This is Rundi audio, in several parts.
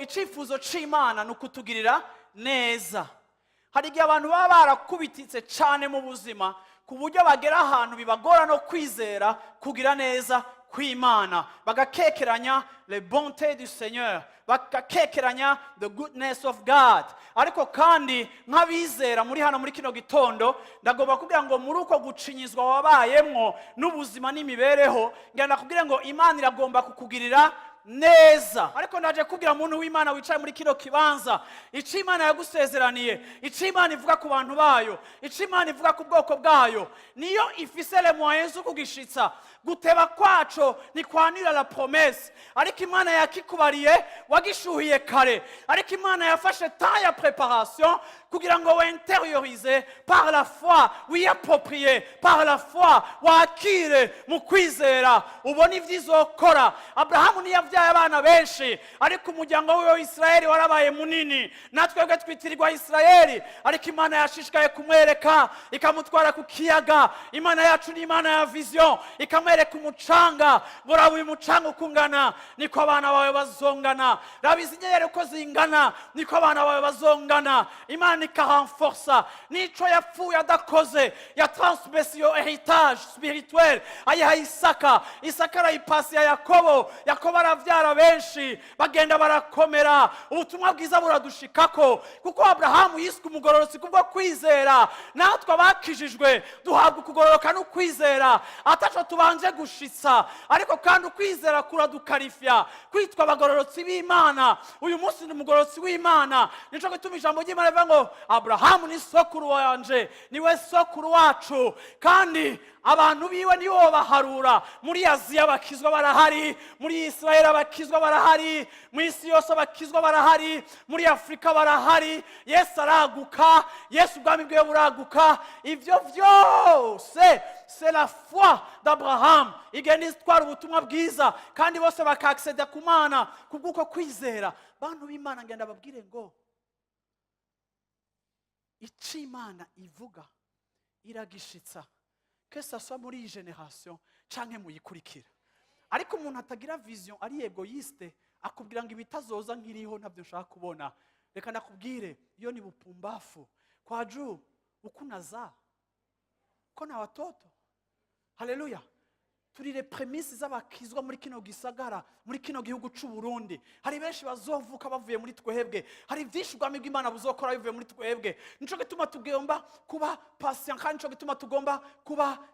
Icyifuzo cy'Imana ni ukutugirira neza. Hari igihe abantu baba barakubititse cyane mu buzima ku buryo bagera ahantu bibagora no kwizera kugira neza kw'Imana, bagakekeranya le bonté du Seigneur, bagakekeranya the goodness of God. Ariko kandi nk'abizera muri hano muri kino gitondo, ndagomba kubwira ngo muri uko gucinyizwa wabayemwo n'ubuzima n'imibereho, ngenda kubwira ngo Imana iragomba kukugirira neza. Ariko ndaje kubwira muntu w'Imana wicaye muri kino kibanza, icyo Imana yagusezeraniye, icyo Imana ivuga ku bantu bayo, icyo Imana ivuga ku bwoko bwayo, niyo ifise les moyens zo kugishitsa. Guteba kwaco ntikwanira la promesse, ariko Imana yakikubariye wagishuhiye kare. Ariko Imana yafashe temps ya préparation kugira ngo wintériorise par la foi, wiyapproprie par la foi, wakire mu kwizera, ubone ibyo izokora. Aburahamu ntiyabyaye abana benshi, ariko umuryango wiwe wa Isirayeli warabaye munini. Natwebwe twitirirwa Isirayeli, ariko Imana yashishikaye kumwereka, ikamutwara ku kiyaga. Imana yacu ni Imana ya vision. Ikamwereka umucanga ngo: "Raba uyu mucanga uko ungana, niko abana bawe bazongana. Raba izi nyenyeri uko zingana, niko abana bawe bazongana." Imana ikarenforsa n'ico yapfuye adakoze, yatransmise iyo héritage spirituel, ayiha Isaka. Isaka arayipasiya Yakobo, Yakobo aravyara benshi, bagenda barakomera, ubutumwa bwiza buradushikako. Kuko Aburahamu yiswe umugororotsi kubwo kwizera, natwe abakijijwe duhabwa ukugororoka n'ukwizera ataco tubanje gushitsa. Ariko kandi ukwizera kuraduqualifia kwitwa abagororotsi b'Imana. Uyu munsi ni umugororotsi w'Imana. Nico gituma ijambo ry'Imana rivuga ngo Aburahamu ni sokuru wanje, niwe sokuru wacu, kandi abantu biwe nibo baharura. Muri Aziya abakizwa barahari, muri Israel abakizwa barahari, mu isi yose abakizwa barahari, muri Afurika barahari. Yesu araguka, Yesu ubwami bwiwe buraguka. Ibyo byose, c'est la foi d'Abraham igenda itwara ubutumwa bwiza, kandi bose bakaccéda ku Mana kubw'uko kwizera. Bantu b'Imana, ngenda babwire ngo icyo Imana ivuga iragishitsa, que ça soit muri iyi génération canke muyikurikira. Ariko umuntu atagira vision, ari égoïste, akubwira ngo ibitazoza nkiriho ntabyo nshaka kubona. Reka ndakubwire, iyo ni bupumbafu kwa juu ukunaza ko na watoto. Haleluya! Turi les prémices z'abakizwa muri kino gisagara, muri kino gihugu c'u Burundi. Hari benshi bazovuka bavuye muri twebwe. Hari byinshi ubwami bw'Imana buzokora bivuye muri twebwe. Nico gituma tugomba kuba patient, kandi nico gituma tugomba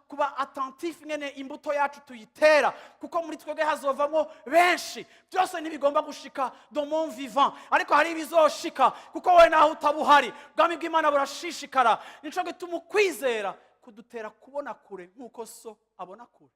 kuba attentif ngene imbuto yacu tuyitera, kuko muri twebwe hazovamo benshi. Byose ntibigomba gushika de mon vivant, ariko hari ibizoshika, kuko wowe naho utaba uhari, ubwami bw'Imana burashishikara. Nico gituma ukwizera kudutera kubona kure nk'uko so abona kure.